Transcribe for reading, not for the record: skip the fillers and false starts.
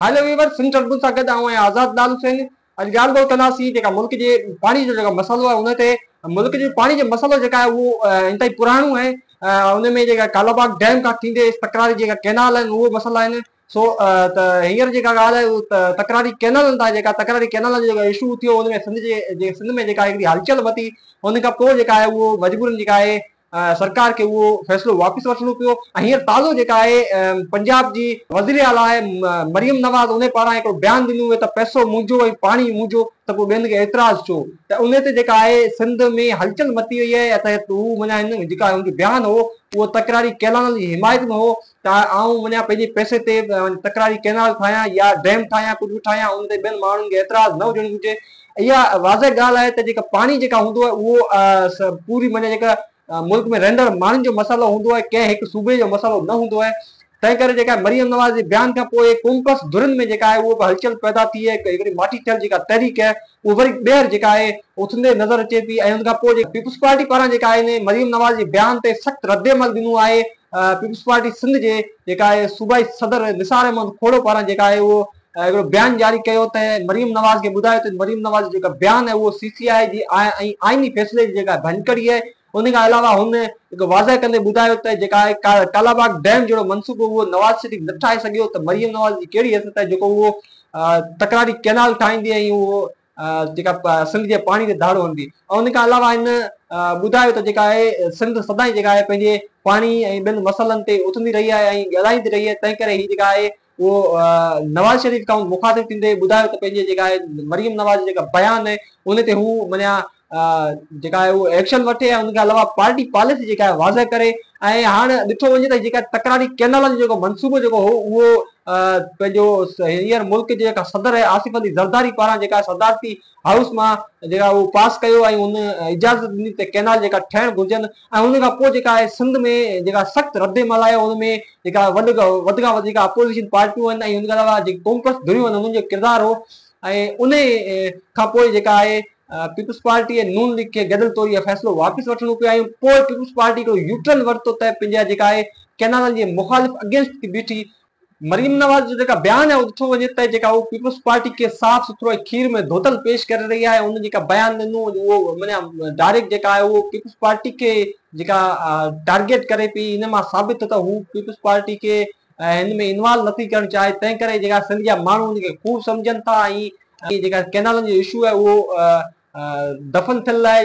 Hello viewer Sindh Tribune سان گڏ آئون آهيان آزاد لال حسين. اڄ ڳالهه ٻولهه ڪنداسين جيڪا ملڪ جي پاڻي جو جيڪو مسئلو آهي ان تي. ملڪ جي پاڻي جو مسئلو جيڪا آهي اهو انتهائي پراڻو آهي. ان ۾ جيڪا ڪالاباغ ڊيم کان ٿيندي تڪراري جيڪا ڪينال آهن اهو مسئلا آهن. سو ته هينئر جيڪا ڳالهه آهي اهو تڪراري ڪينالن تان جيڪا تڪراري ڪينالن جو جيڪو اشو ٿيو ان ۾ سنڌ جي سنڌ ۾ جيڪا هڪڙي هلچل وتي ان کان پوء جيڪا آهي اهو مجبورن جيڪا آهي سرڪار کي اهو فيصلو واپس وٺڻو پيو ۽ هينئر تازو جيڪا آهي پنجاب جي وزير اعليٰ آهي مريم نواز انهي پاران هڪڙو بيان ڏنو ويو ته پئسو منهنجو ۽ پاڻي منهنجو ته پوء ٻين کي اعتراض ڇو؟ ته انهي تي جيڪا آهي سنڌ ۾ هلچل متي وئي آهي ته هو معنيٰ هن جيڪا هن جو بيان هو اهو تڪراري ڪئنالن جي حمايت ۾ هو ته آئون معنيٰ پنهنجي پئسي تي تڪراري ڪئنال ٺاهيان يا ڊيم ٺاهيان ڪجهه به ٺاهيان ان تي ٻين ماڻهن کي اعتراض نه هجڻ گهرجي. اها واضح ڳالهه آهي ته جيڪا پاڻي جيڪا هوندو آهي اهو پوري معنيٰ جيڪا ملڪ ۾ رهندڙ ماڻهن جو مسئلو هوندو آهي، ڪنهن هڪ صوبي جو مسئلو نه هوندو آهي. تنهن ڪري جيڪا مريم نواز جي بيان کان پوء قومپرست ڌرين ۾ جيڪا آهي اهو به هلچل پيدا ٿي آهي. هڪڙي ماٺي ٿيل جيڪا تحريڪ آهي اهو وري ٻيهر جيڪا آهي اٿندي نظر اچي پئي ۽ ان کان پوء پيپلز پارٽي پاران جيڪا آهي مريم نواز جي بيان تي سخت ردعمل ڏنو آهي. پيپلز پارٽي سنڌ جي جيڪا آهي صوبائي صدر نثار احمد کوڙو پاران جيڪا آهي اهو هڪڙو بيان جاري ڪيو ته مريم نواز کي ٻڌايو ته مريم نواز جو جيڪا بيان آهي اهو سي سي آء جي ۽ آئيني فيصلي جي جيڪا ڀڃڪڙي آهي. ان کان علاوه هن هڪ واضح ڪندي ٻڌايو ته جيڪا آهي ڪالاباغ ڊيم جهڙو منصوبو اهو نواز شريف نه ٺاهي سگهيو ته مريم نواز جي ڪهڙي حيثيت آهي جيڪو اهو تڪراري ڪينال ٺاهيندي ۽ اهو جيڪا سنڌ جي پاڻي تي ڌاڙو هڻندي. ۽ ان کان علاوه هن ٻڌايو ته جيڪا آهي سنڌ سدائين جيڪا آهي پنهنجي پاڻي ۽ ٻين مسئلن تي اٿندي رهي آهي ۽ ڳالهائيندي رهي آهي، تنهن ڪري هي جيڪا آهي اهو نواز شريف کان مخاطب ٿيندي ٻڌايو ته پنهنجي جيڪا آهي مريم نواز جو جيڪا بيان آهي ان تي هو معنيٰ جيڪا آهي اهو ايڪشن وٺي ۽ ان کان علاوه پارٽي پاليسي جيڪا آهي واضح ڪري. ۽ هاڻ ڏٺو وڃي ته جيڪا تڪراري ڪينالن جو جيڪو منصوبو جيڪو هو اهو پنهنجو هينئر ملڪ جي جيڪا صدر آهي آصف علي زرداري پاران جيڪا صدارتي هائوس مان جيڪا اهو پاس ڪيو ۽ ان اجازت ڏني ته ڪينال جيڪا ٺهڻ گهرجن ۽ ان کان پوء جيڪا آهي سنڌ ۾ جيڪا سخت رد عمل آيو ان ۾ جيڪا وڏ وڌ کان وڌ جيڪا اپوزيشن پارٽيون آهن ۽ ان کان علاوه جيڪي قومپرست ڌريون آهن انهن جو ڪردار هو ۽ ان کان پوء جيڪا آهي پيپلز پارٽي ۽ نون ليگ کي گڏيل طور اهو فيصلو واپس وٺڻو پيو ۽ پوء پيپلز پارٽي هڪڙو يوٽرن ورتو ته پنهنجا جيڪا آهي ڪئنالن جي مخالف اگينسٽ ٿي بيٺي. مريم نواز جو جيڪا بيان آهي اهو ڏٺو وڃي ته جيڪا هو پيپلز پارٽي کي صاف سٿرو ۽ کير ۾ ڌوتل پيش ڪري رهي آهي. ان جيڪا بيان ڏنو اهو معنيٰ ڊائريڪٽ جيڪا آهي اهو پيپلز پارٽي کي جيڪا ٽارگيٽ ڪري پئي. ان مان ثابت ٿيو ته هو پيپلز پارٽي کي هن ۾ انوالو نٿي ڪرڻ چاهي، تنهن ڪري جيڪا سنڌ جا ماڻهو ان کي خوب سمجهن ٿا ۽ جيڪا ڪئنالن جو اشو آهي اهو دفن ٿيل آهي.